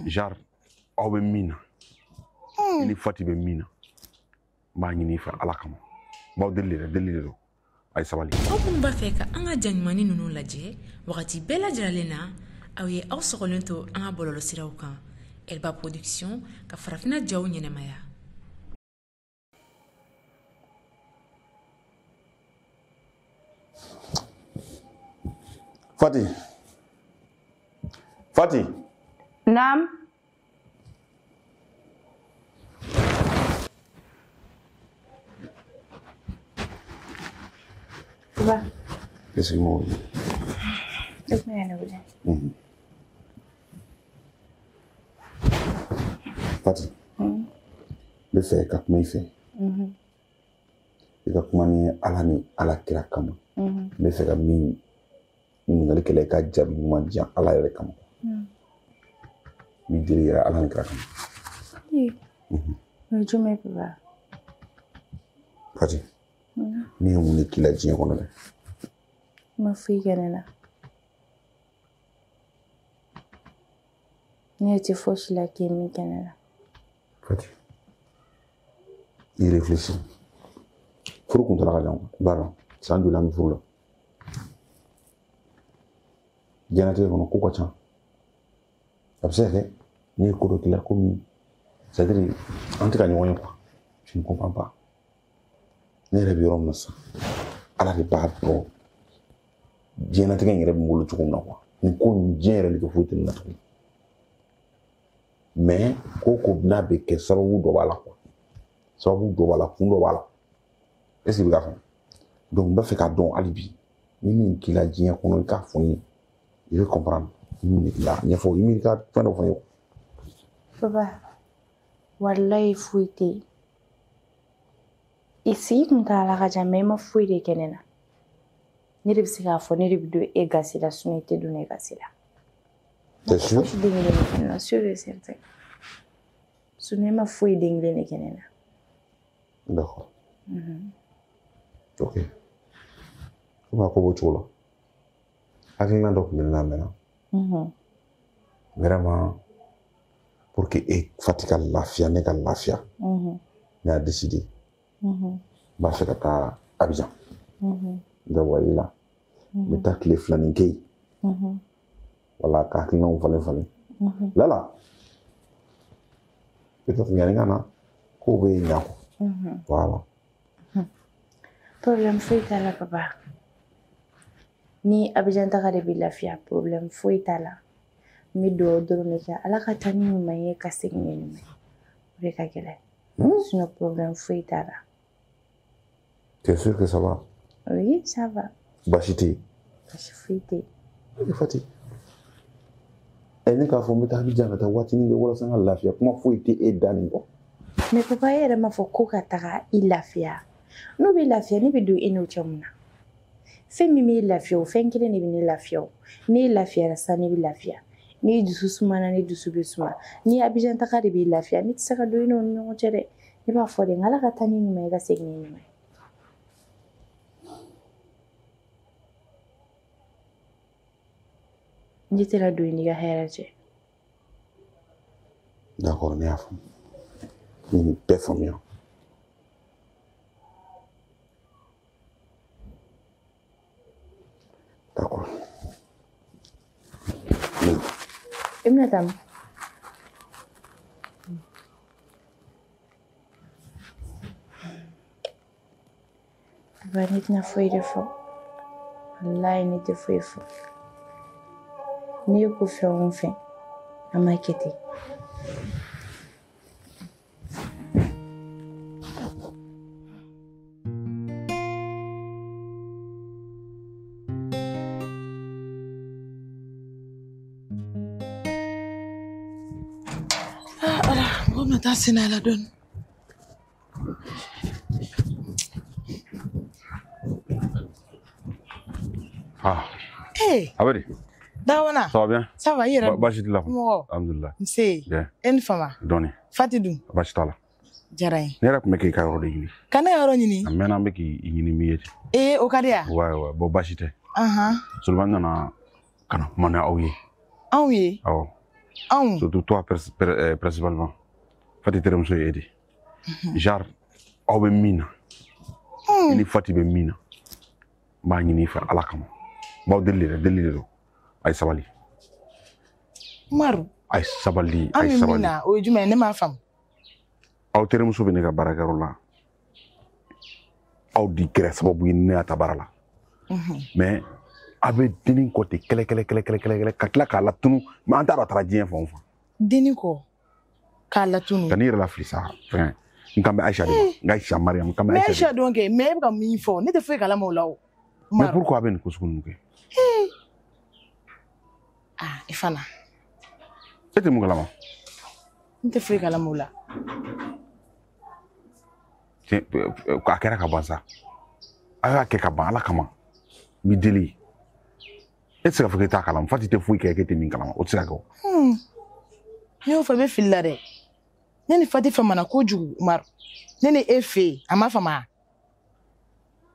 Genre aw bɛ min na i ni Fati bɛ min na n b'a ɲini i fɛ Ala kama n b'aw deli de deli de don a ye sabali. Aw minnu b'a fɛ ka an ka ja ɲumannin ninnu lajɛ wagati bɛɛ lajɛlen na aw ye aw sɔgɔlen to an ka bɔlɔlɔsiraw kan Elba Production ka farafinna jaw ɲɛnamaya. Fati. Fati. Naam. Papa. Qu'est-ce que moi? Fati. N bɛ fɛ ka kuma i fɛ. I ka kuma ni Ala ni Ala kira kama. N bɛ fɛ ka min ɲininkali kɛla i ka jaabi ɲuman di yan Ala yɛrɛ kama. N b'i deli yɛrɛ Ala ni kira kama. O ye jumɛn ye papa? Fati. Ne ye mun de k'i la diɲɛ kɔnɔ dɛ? I ma foyi kɛ ne la. Ne tɛ fosi la k'i ye min kɛ ne la. Fati, i réfléchis. Furu kuntala ka jan, i b'a dɔn san joli an bɛ furu la. Diɲɛlatigɛ kɔnɔ ko ka ca. A bɛ se ka kɛ ne ye ko dɔ k'i la komi c'est à dire an tɛ ka ɲɔgɔn ye quoi. Tu ne comprends pas. Ne yɛrɛ bɛ yɔrɔ min na sisan Ala de b'a dɔn diɲɛlatigɛ in yɛrɛ bɛ n bolo cogo min na quoi. Nin ko nin diɲɛ yɛrɛ nege foyi tɛ ne na tuguni. Mais ko ko n'a bɛ kɛ sababu dɔ b'a la quoi. Sababu dɔ b'a la, kun dɔ b'a la. Est ce que i bɛ k'a faamu? Donc n b'a fɛ k'a dɔn hali bi ni min k'i la diɲɛ kɔnɔ i k'a fɔ n ye. I bɛ comprendre ni min k'i la ɲɛfɔ i mi ka fɛn dɔ fɔ n ye. Papa, walayi foyi tɛ yen. I sigi kuntagala ka jan mais i ma foyi de kɛ ne na. Ne de bɛ se k'a fɔ ne de bɛ don e gasi la sinon i tɛ don ne gasi la. T'es sûr? Fosi den kelen de kɛ ne na, sûr et certain. Sinon i ma foyi den kelen de kɛ ne na. D'accord. Ok. Komi a ko b'o cogo la. Hakilina dɔ tun bɛ ne na a mɛnna. Vraiment, pour que e Fati ka lafiya, ne ka lafiya. Ne y'a décidé. N b'a fɛ ka taa Abidjan. N bɛ wali la. N bɛ taa tile filanin kɛ yen. Wala ka hakilinaw falen falen. Lala. Peut-être yanni ka na kow bɛ ɲa quoi. Voilà. Problème foyi t'a la papa. Ni Abidjan taga de b'i lafiya, problème foyi t'a la. N bɛ dugawu dɔrɔn de kɛ Ala ka taa ni ɲuman ye ka segin ni ɲuman ye. O de ka gɛlɛn. Sinon problème foyi t'a la. Tu es sûr que ça va? Oui, ça va. Baasi tɛ yen? Baasi foyi tɛ yen. Fati. Ne k'a fɔ n bɛ taa Abidjan ka taa waatinin kɛ walasa n ka lafiya, kuma foyi tɛ e da nin kɔ. Mais papa e yɛrɛ m'a fɔ ko ka taga i lafiya. N'o bɛ lafiya ne bɛ don e n'o cɛ mun na? Fɛn min b'e lafiya o fɛn kelen de bɛ ne lafiya o. N'e lafiyara sisan ne bɛ lafiya. N'i dusu sumana ne dusu bɛ suma. Ni Abidjan taga de b'i lafiya ne tɛ se ka don e n'o ni ɲɔgɔn cɛ dɛ. Ne b'a fɔ de n Ala ka taa ni ɲuman ye ka segin ni ɲuman ye. Ne tɛna don i n'i ka hɛrɛ cɛ. D'accord, ne y'a faamu. Ne ye nin bɛɛ faamuya. D'accord. I bɛna taa min? Papa, ne tɛna foyi de fɔ. Walayi ne tɛ foyi fɔ. N'i ko fɛn o fɛn, an b'a kɛ ten. Ala, mɔgɔ bɛna taa senna la dɔɔni. Ah. Hey. A bɛ di? Dawana. Ça va bien? Ça va, i yɛrɛ? Baasi t'i la. Mɔgɔ. Alhamdulillah. Nse. Bien. E ni fama. Dɔɔni. Fati dun? Baasi t'a la. Diyara n ye. Ne yɛrɛ tun bɛ k'i ka yɔrɔ de ɲini. Ka ne ka yɔrɔ ɲini? A mɛnna n bɛ k'i ɲini min ye ten. Ee, o ka di yan? Ouais, ouais. Bon, baasi tɛ. Ahan. Solomani nana ka na kuma ni aw ye. Anw ye? Awɔ. Anw. Surtout toi principalement. Fati terimuso ye e de. Genre aw bɛ min na. I ni Fati bɛ min na. N b'a ɲini i fɛ Ala kama. N b'aw deli de dɛ, deli de don. A ye sabali. Umaru. A ye sabali, a An ye bɛ min sabali. na, o ye jumɛn ye? Ne m'a faamu. Aw terimuso bɛ ne ka baarakɛyɔrɔ la. Aw di kɛra sababu ye ne y'a ta baara la. Mais a bɛ dennin kɔ ten kɛlɛ kɛlɛ kɛlɛ kɛlɛ kɛlɛ kɛlɛ ka tila k'a latunu, mais an t'a dɔn a taara diɲɛ fan o fan. Dennin kɔ k'a latunu. Ka n'i yɛrɛ lafili sa fɛn. N kan bɛ Aïcha de ma. N ka Aïcha Mariam, n kan bɛ Mais Aïcha Aïcha de ma. dɔn kɛ, mais e bɛ ka min fɔ, ne tɛ foyi kalama o la o. Mais Umaru. pourquoi a bɛ nin ko sugu ninnu kɛ? Ah, i fana. E tɛ mun kalama? N tɛ foyi kalama o la. Tiɲɛ, a kɛra ka ban sa. A y'a kɛ ka ban Ala kama. N b'i deli. E tɛ se k'a fɔ k'e t'a kalama. Fati tɛ foyi kɛ k'e tɛ min kalama. O tɛ se ka kɛ o. N'i y'o fɔ i bɛ fili la dɛ. Ne ni Fati famana kojugu, Umaru. Ne ni e fɛ yen, a ma fama wa?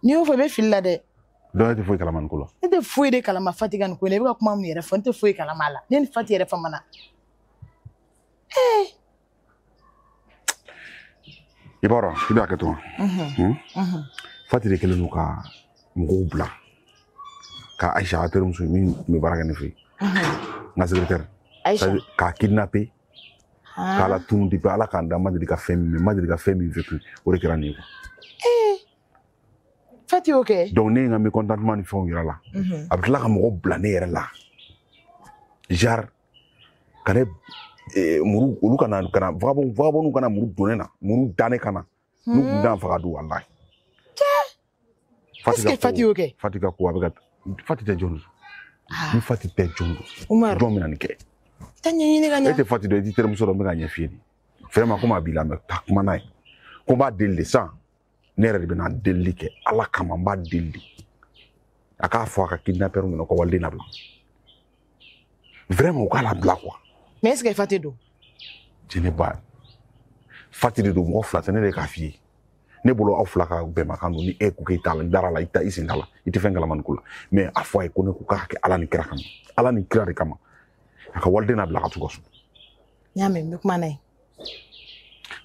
N'i y'o fɔ i bɛ fili la dɛ. Dɔ e tɛ foyi kalama nin ko la. Ne tɛ foyi de kalama Fati ka nin ko in na. I bɛ ka kuma min yɛrɛ fɔ, ne tɛ foyi kalama a la. Ne ni Fati yɛrɛ famana. I b'a dɔn, i bɛ hakɛ to wa? Fati de kɛlen don ka mɔgɔw bila ka Aïcha a terimuso min tun bɛ baara kɛ ne fɛ yen. N ka secrétaire. Aïcha. K'a kidnapper. K'a latunu depuis Ala k'an da n ma deli ka fɛn min mɛn, n ma deli ka fɛn min vécu, o de kɛra nin ye quoi. Fati y'o kɛ. Donc ne ye n ka mécontentement ni fɛnw yira la. A bɛ tila ka mɔgɔw bila ne yɛrɛ la. Genre ka ne muru olu kana kana vagabond vagabond kana muru don ne na, muru da ne kana. N'u kun d'an faga don walahi. Est-ce que Fati y'o kɛ? Fati ka ko a bɛ ka Fati tɛ jɔn don. Ni Fati tɛ jɔn don. Umaru. Jɔn bɛ na nin kɛ? Taa ɲɛɲini ka E ɲa. tɛ Fati dɔn, i t'i terimuso dɔn, n bɛ ka ɲɛ f'i ye nin. Vraiment komi a b'i la, mais taa kuma n'a ye. Ko n b'a deli de sisan, ne yɛrɛ de bɛna delili kɛ Ala kama, n b'a deli de. A k'a fɔ a ka kidnappeur ɲɛna ko waliden labila. Vraiment u k'a labila quoi. Mais est-ce que Fati don? Jɛnɛba, Fati de don, mɔgɔ fila tɛ, ne de k'a f'i ye. Ne bolo aw fila ka bɛnbakan don, ni e ko k'e t'a la, i dara la, i ta i sen t'a la, i tɛ fɛn kalama nin ko la. Mais a fɔ a ye ko ne ko k'a kɛ Ala ni kira kama. Ala ni kira de kama. A ka waliden labila ka t'u ka so. N y'a mɛn, n bɛ kuma n'a ye.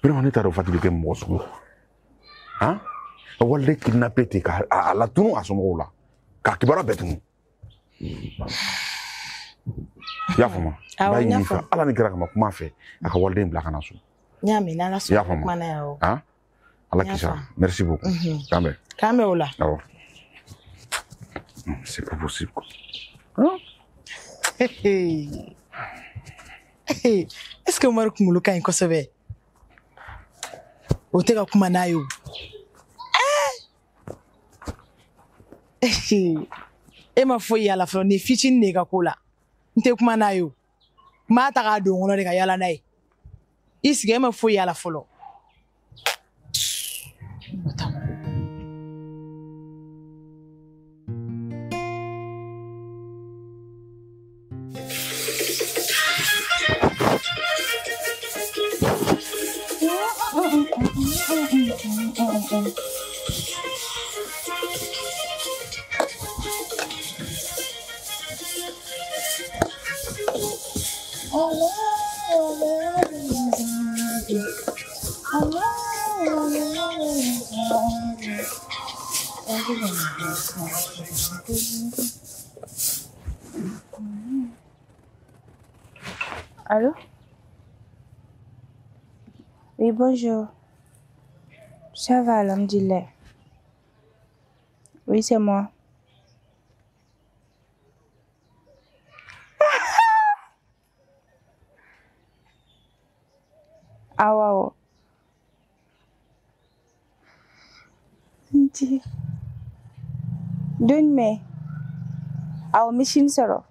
Vraiment ne t'a dɔn Fati bɛ kɛ mɔgɔ sugu ye. Han? Ka waliden kidnapper ten k'a a latunu a somɔgɔw la. K'a kibaruya bɛɛ tunu. I y'a faamu? N Awɔ, b'a n y'a ɲini i fɛ faamu. Ala ni kira kama kuma a fɛ a ka waliden bila ka na so. N y'a mɛn, n'Ala I y'a sɔnna, n bɛ faamu? kuma n'a ye awɔ. Han? Ala N y'a k'i sara. faamu. Merci beaucoup. K'an bɛn. K'an bɛn o la. Awɔ. C'est pas possible quoi. Hein? Est-ce que Umaru kunkolo ka ɲi kosɛbɛ? O tɛ ka kuma n'a ye o. E ma foyi y'a la fɔlɔ, nin ye fitinin de ye ka ko la. N tɛ kuma n'a ye o. N b'a ta k'a don n kɔnɔ de ka yala n'a ye. I sigi, e ma foyi y'a la fɔlɔ. Allô? Oui, bonjour. Ça va, alhamdoulilah. Oui, c'est moi. Ah, waouh. Nti. Don jumɛn? Awɔ, n bɛ sini sɔrɔ.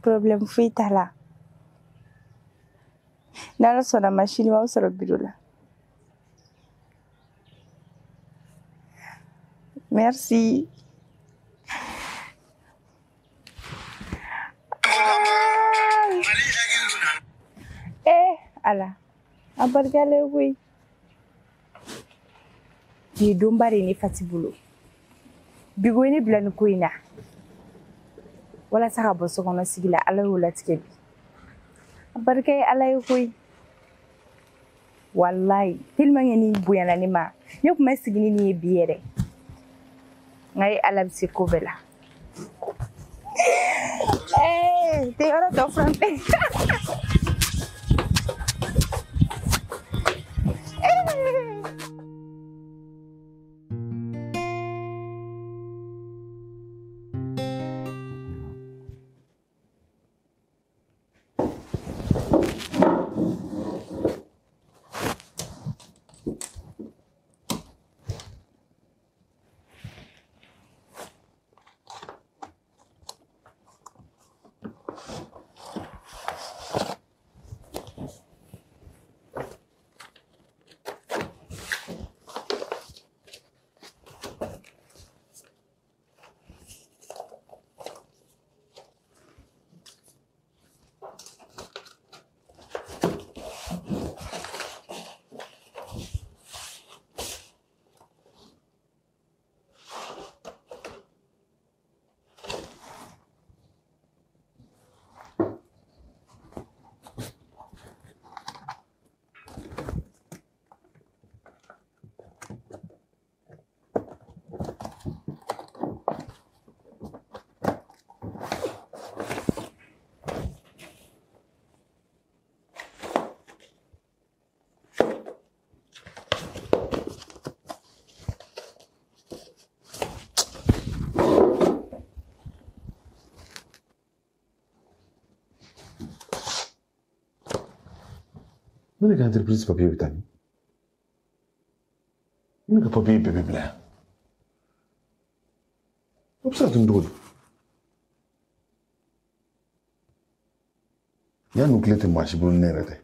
Problème foyi t'a la. N'Ala sɔnna ma sini b'aw sɔrɔ biro la. Merci. Eh, Ala. A barikalen koyi. Nin ye donba de ye ne Fati bolo. Bi ko ye ne bila nin ko in na. Walasa ka bɔ so kɔnɔ sigi la, Ala y'o latigɛ bi. A barika ye Ala ye koyi. Walayi, tellement que nin bonyana ne ma, ne tun bɛ sigi ni nin ye bi yɛrɛ. Nka e Ala bɛ se ko bɛɛ la. Tɛ yɔrɔ tɔ furan tɛ. Ne ka entreprise papier bɛ taa min? Ne ka papier bɛɛ bɛ bila yan. O bɛ se ka tunu cogo di? Yanni tile tɛ maa si bolo ni ne yɛrɛ tɛ.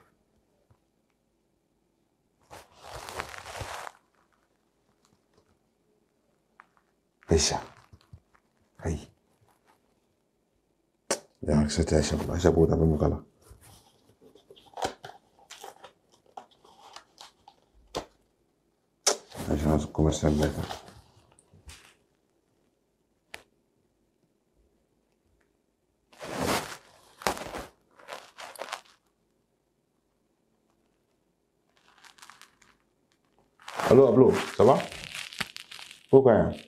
Aïcha. Ayi. Aïcha tɛ Aïcha bolo. Aïcha b'o ta bɛ mun k'a la? Agence commerciale bɛɛ kan. Allo, Ablo, ça va? Ko ka ɲi?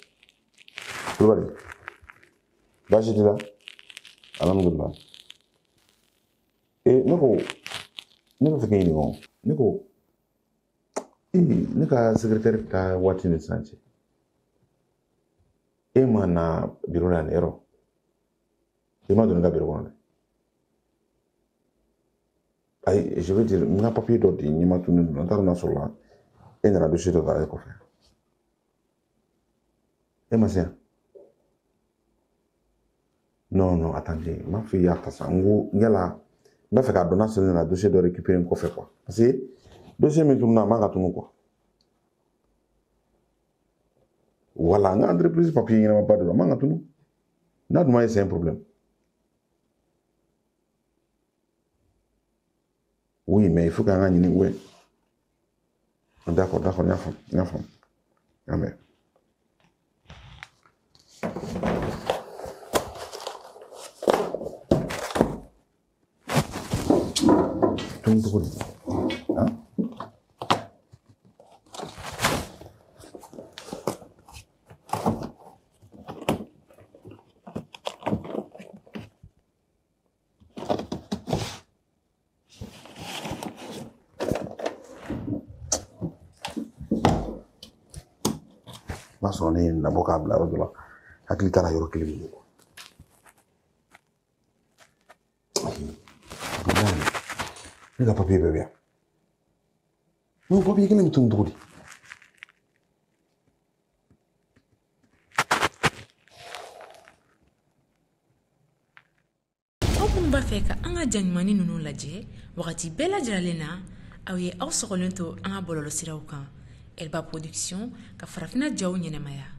Kulubali, baasi t'i la? Alhamdulilah. Ne ko, ne bɛ fɛ k'i ɲininka o. Ne ko, ne ka secrétaire ka waati ni sisan cɛ, e ma na bureau la yan yɔrɔ? I ma don ne ka bureau kɔnɔ dɛ. Ayi, je veux dire, n ka papier dɔ di ɲɛ ma tununnen don, n t'a dɔn n'a sɔrɔ la e nana dossier dɔ ta e kɔfɛ. E ma se yan? Non, non, attendez, n m'a fɔ i y'a ta sa. N ko yala n b'a fɛ k'a dɔn n'a sɔrɔ ne nana dossier dɔ récupérer n kɔfɛ quoi. Parce que dossier min tununa a man ka tunu quoi. Voilà, n ka entreprise papier ɲɛnamaba de don, a man ka tunu. N'a dun ma ye, c'est un problème. Oui, mais il faut qu'an ka ɲini, ouais. D'accord, d'accord, n y'a faamu, n y'a faamu. An bɛn. Tunu cogo di? Han? B'a sɔrɔ ne ye nin labɔ k'a bila yɔrɔ dɔ la, hakili t'a la yɔrɔ kelen min don. Ne ka papiye bɛɛ bɛ yan. N'o papiye kelen bɛ tunu cogo di? Aw minnu b'a fɛ ka an ka ja ɲumannin ninnu lajɛ wagati bɛɛ lajɛlen na, aw ye aw sɔgɔlen to an ka bɔlɔlɔsiraw kan. Elba Production ka farafinna jaw ɲɛnamaya.